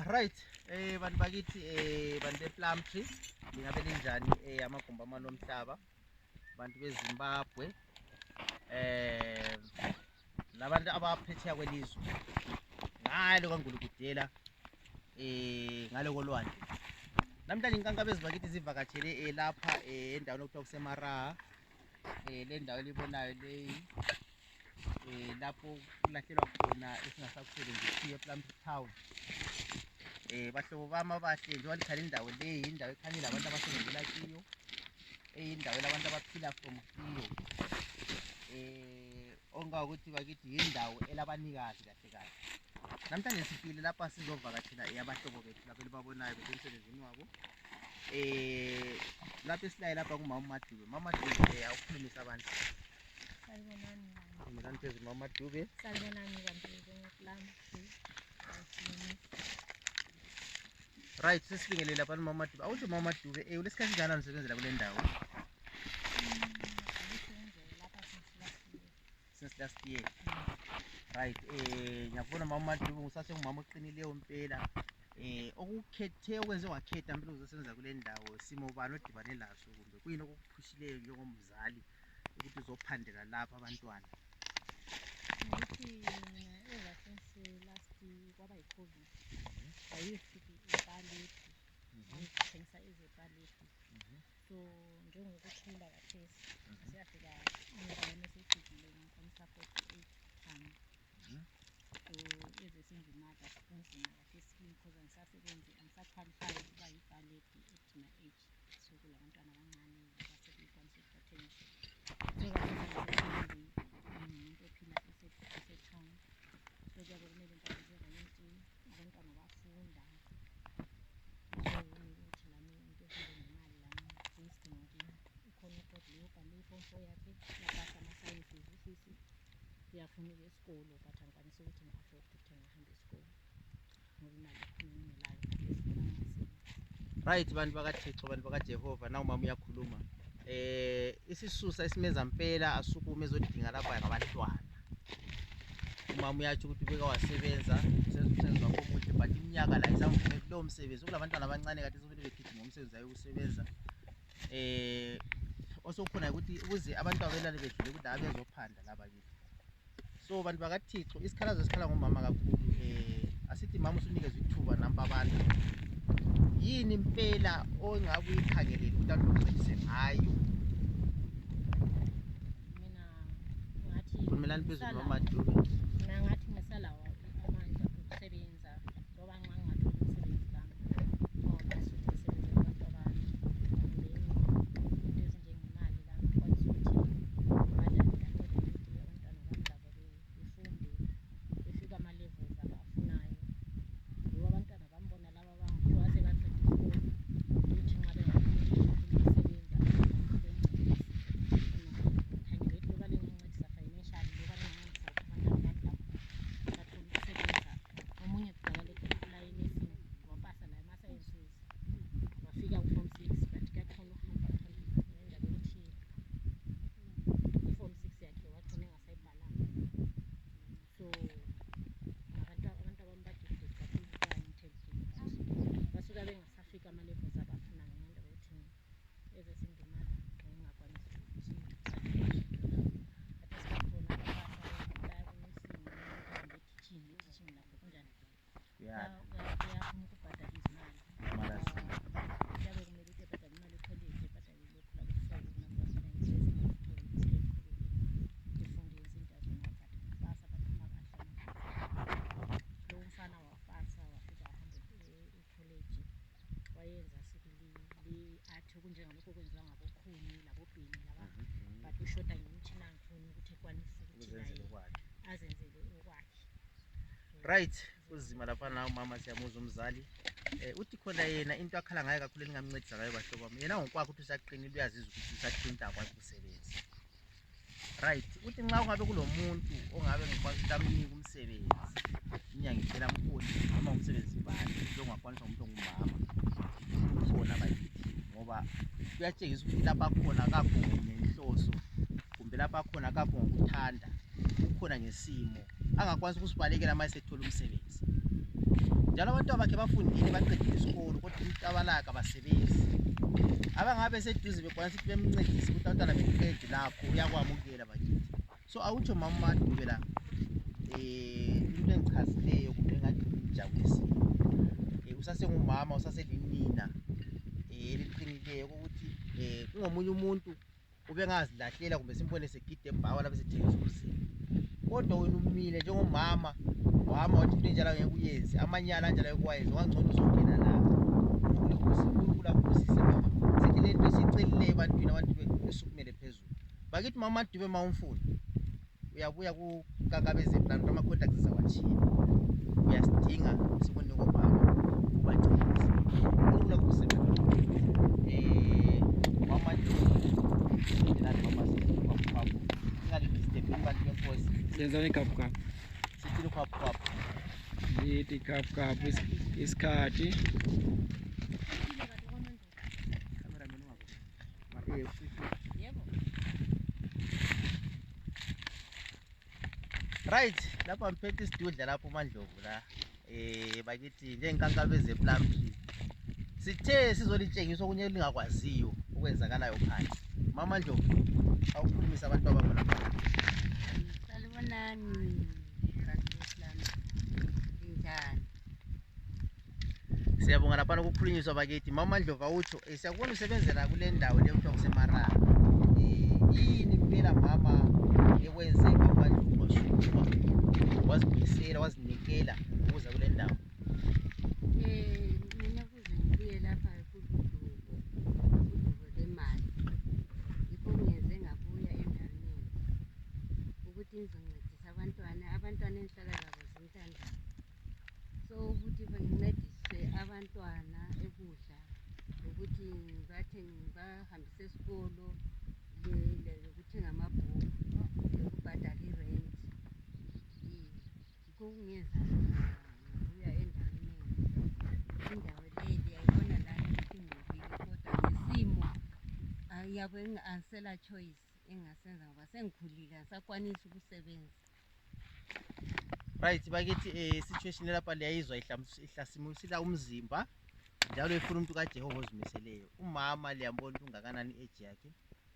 Right, bantu bakithi bantu bePlumtree, lingabe linjani amagumbi amane omhlaba, bantu beZimbabwe, nabantu abaphesheya kwelizwe ngalo kaNgulukudela, ngalo kolwandle. Namhlanje inkankabezi bakithi zivakatshele lapha endaweni okuthiwa kuseMaraha, le ndawo elibonayo leyi, lapho kulahlelwa khona esingasakusebenzisiyo ePlumtree Town. Bahlobo bami abahle, njengoba likhale indawo leyi, indawo ekhanya labantu abasebenzela kiyo, indawo elabantu abaphila from kiyo, ongakuthi bakithi yindawo elabanikazi kahle kahle. Namhlanje sifikile lapha sizovakatshela abahlobo bethu lapho elibabonayo besemsebenzini wabo. Lapha esilayo lapha kumama uMadube. Mama Madube awukhulumisa abantu. Sanibonani. Ngilani phezulu Mama Madube. Sanibonani bantu bePlumtree. Right, sesifingelele lapha Mama Madube. Awuthi Mama Madube, ulesikhathi njani nisebenzela kule ndawo? Since last year. Right, ngiyakubona Mama Madube usase ngumama oqinileyo impela. Okukhethe okwenze wakhetha impela uzosebenza kule ndawo, simo bani odibane laso kumbe kuyini okukuphushileyo njengomzali ukuthi uzophandela lapha abantwana? Ukuthi mina ever since last kwaba yi-COVID, ayifiki ipalethi, ngithengisa ezepalethi. So njengokuthula kathesi siyafika endaweni eseyifike ngikwanisa 48 tons. So ezesindimaka kunzima kathesi because angisaqualify ukuba yipalethi at my age. So kulabantwana abancane abasekwanisa ukubathengisela. Umuntu ophila ese-town. So kuyabe kumele impahla zerenti, abantwana bafunda. So ukuthi lami into efunda ngemali lami seyisidingo ukhona uqobo leyobhala i-form 4 yakhe yapasa ama-sciences usisi. Uyafuna ukuya esikolo but angikwanisi ukuthi ngi-afford ukuthi ngihambe esikolo ngoba imali ekhona ngingelayo. Right, bantu bakaThixo, bantu bakaJehova, nawu mama uyakhuluma. Isisusa esimeza mpela asukume ezodinga lapha ngabantwana. Umama uyatsho ukuthi ubeka wasebenza umsebenzi wakho omuhle, but iminyaka la izamvume kulowo msebenzi. Kulabantwana abancane kade sokumele begijima umsebenzi ayokusebenza. Osokukhona ukuthi ukuze abantwana belale bedlule ukuthi abezophanda laba kithi. So bantu bakaThixo, isikhalazo esikhala ngomama kakhulu, asithi mama usunikezwe ithuba namba abantu. Yini impela ongabe uyikhangelele ukuthi abantu bakuncedise ngayo? Mina ngathi Khulumelani phezulu Mama Madube. mina ngathi ngisalawo amandla okusebenza ngoba ngingatholi umsebenzi lami ngoba suthi ngisebenza abantu abanye. Into ezinjengemali lami ngikwanisa ukuthi ngibhadale abantwana bami labo befunde befika ama-levels abafunayo. Ngoba abantwana bambona laba abangathiwa sebaqeda isikole ukuthi nxa bengafuni ukusebenza khangela ukuthi loba lingancedisa financially, loba lingancedisa abantwana bami labo bathole ukusebenza. Omunye kudala lethu elayini esini wapasa la ama-sciences wafika ku-form 6 but kuyakhona ukuhamba ngendaba ethile. I-form 6 yakhe watshona engasayibhalanga. So abantu abami ba-depressed kakhulu ba-intelligent, basuka bengasafika ama-levels abafuna ngendaba yokuthi ezesindimaka ngingakwanisi ukuthi sibakhona teaching lapho kunjani kuyafuna ukubhadala izimali. Kuyabe kumele ukuthi ebhadale imali ekholeji, ebhadale lokhu la kuFrey's efunde izinto azona wapasa baphuma kahle. Lowo mfana wapasa wafika wahamba ekholeji wayenza sibili athi okunjengalokho okwenziwa ngabokhuni labobhini laba, but ushoda ngemitshina angifuni ukuthi ekwanise ukuthi naye azenzele okwakhe. Right, kuzima lapha nawo mama siyamuzwa umzali. Uthi khona yena into akhala ngayo kakhulu eningamncedisa ngayo bahlobo bami, yena ngokwakhe ukuthi usaqinile, uyazizwa ukuthi usaqinile akwazi ukusebenza. Right, uthi nxa ungabe kulomuntu ongabe ngikwazi ukuthi amnike umsebenzi inyanga iphela mkhulu noma umsebenzi bani ongakwanisa umuntu ongumama khona bakithi, ngoba kuyatshengisa ukuthi lapha khona akakho ngenhloso kumbe lapha khona akakho ngokuthanda, kukhona ngesimo angakwanisa ukusibalekela uma esethola umsebenzi. njalo abantu abakhe bafundile baqedile isikolo kodwa umuntu abalaka abasebenzi abangabe seduze bekwanisa ukuthi bemncedise ukuthi abantwana beqede lapho uyakwamukela bakithi. So awutsho mama Madube la into engichazileyo kumbe engathi ngijabulisile usasengumama usaselinina eliqinileyo ukuthi kungomunye umuntu ubengazilahlela kumbe simbone segide ebhawa lapho sethengisa umzimba, kodwa wena umile njengomama wama wathi into enjalo ngeke uyenze, amanyala anjalo ekwayenza wangcono uzongena lapho. uNkulunkulu akusise baba, sithi le nto esiyicelileyo ebantwini abantu besukumele phezulu. Bakithi mama Madube ma umfuna uyabuya kuNkankabeze Plant ama-contacts zawatshila, uyasidinga sikunika omama ubacebise. uNkulunkulu akusise baba. Mama Madube nani mama sikhaphu ingalidisturb abantu benkosi Lenzani ikhaphukhaphu. sithini ukhaphukhaphu Lithi ikhaphukhaphu isikhathi. cameraman wabo Yebo. right lapha ngiphethe isidudla lapho uMandlovu la bakithi njengenkankabeze Plum Tree sithe sizolitshengisa okunye lingakwaziyo okwenzakalayo phansi. Mama Ndlovu awukhulumisa abantu abakho lapha. Salibonani Plum njani? Siyabonga lapha ukukhulunyiswa bakithi. Mama Ndlovu awutsho siyakubona usebenzela kule ndawo le kuthiwa kuseMarara. Yini impela mama ekwenze Mama Ndlovu wasukuma wazimisela wazinikela ukuza kule ndawo? Mina kuze ngibuye lapha kudubo lemali. Yikho ngiyenze ngabuya endaweni ukuthi ngizoncedisa abantwana enhlala labo zintandane. So ukuthi bangincedise abantwana ekudla ukuthi ngibahambise esikolo lokuthenga amabhuku lokubhadala irent. Yikho kungenza ngabuya endaweni indawo leyi ndiyayibona lana ukuthi ngibike kodwa ngesimo yabo angisela choice engasenza ngoba sengikhulile angisakwanisi ukusebenza. Right bakithi situation lapha liyayizwa ihlasimusila umzimba njalo ifuna umuntu kaJehova ozimiseleyo. Umama liyambona ukuthi ungakanani age yakhe,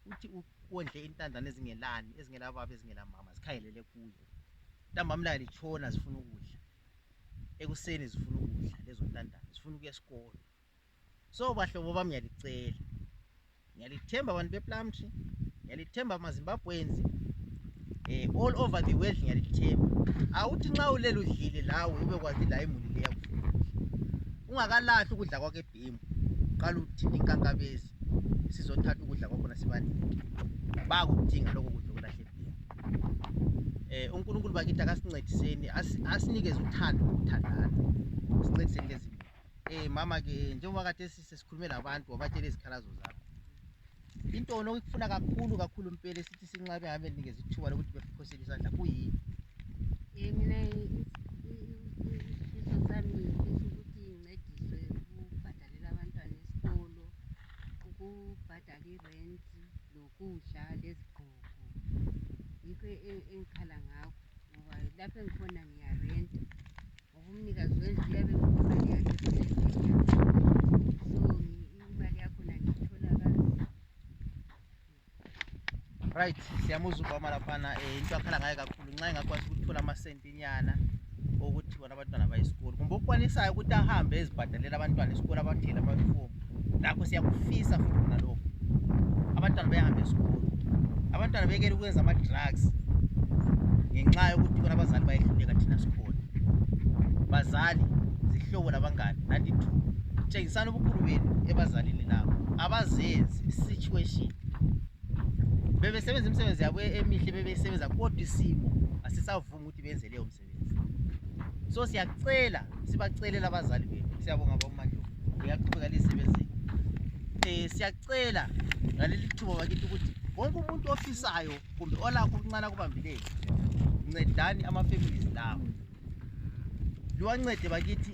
uthi ukondle intandane ezingelani ezingelababa ezingelamama zikhangelele kuyo. Ntambama litshona zifuna ukudla, ekuseni zifuna ukudla lezo ntandane zifuna ukuya esikolo. So bahlobo bami ngiyalicela, ngiyalithemba abantu bePlum Tree, ngiyalithemba amaZimbabweans all over the world ngiyalithemba. Awuthi nxa ulele udlile lawe ube kwazi la imuli leya kufuna ungakalahli ukudla kwakhe ebhimu, qala uthini inkankabezi sizothatha ukudla kwakhona sibanike bakudinga lokho kudla okulahle ebhimu. uNkulunkulu bakithi akasincediseni asinikeze uthando nokuthandana, sincediseni lezi zinto. Mama ke njengoba kade sisikhulume labantu wabatshela izikhalazo zakho, into onokufuna kakhulu impela sithi sinqabe ngabe nikeze ithuba lokuthi bephosele isandla kuyini? Mina isifiso sami ukuthi ngincediswe ukubhadalela abantwana esikolo, ukubhadala irenti lokudla lezigqoko. Yikho engikhala ngakho ngoba lapho engikhona ngiyarenta ngoba umnikazi wendlu uyabe imali yakhe esesiyakhe, so imali yakhona ngiyithola kanzima. Right, siyamuzwa ubaba laphana into akhala ngayo kakhulu nxa engakwazi ukuthola amasentinyana ukuthi bona abantwana baye esikolo kumbe okwanisayo ukuthi ahambe ezibhadalela abantwana esikolo abathela amayunifomu. Nakho siyakufisa futhi nalokho abantwana bayahamba esikolo, abantwana bekele ukwenza ama-drugs ngenxa yokuthi bona abazali bayehluleka thina sikhona. Bazali, zihlobo labangani nathi ithuba, tshengisani ubukhulu benu ebazalini labo, abazenzi i-situation. Bebesebenza imisebenzi yabo emihle bebesebenza kodwa isimo asisavumi ukuthi benze leyo msebenzi. So siyacela sibacelela abazali bethu, siyabonga boMandlovu ngiyaqhubeka lisebenzeni. Siyacela ngaleli thuba bakithi ukuthi wonke umuntu ofisayo kumbe olakho ukuncane kubambileyo ncedani ama-families lawo liwancede bakithi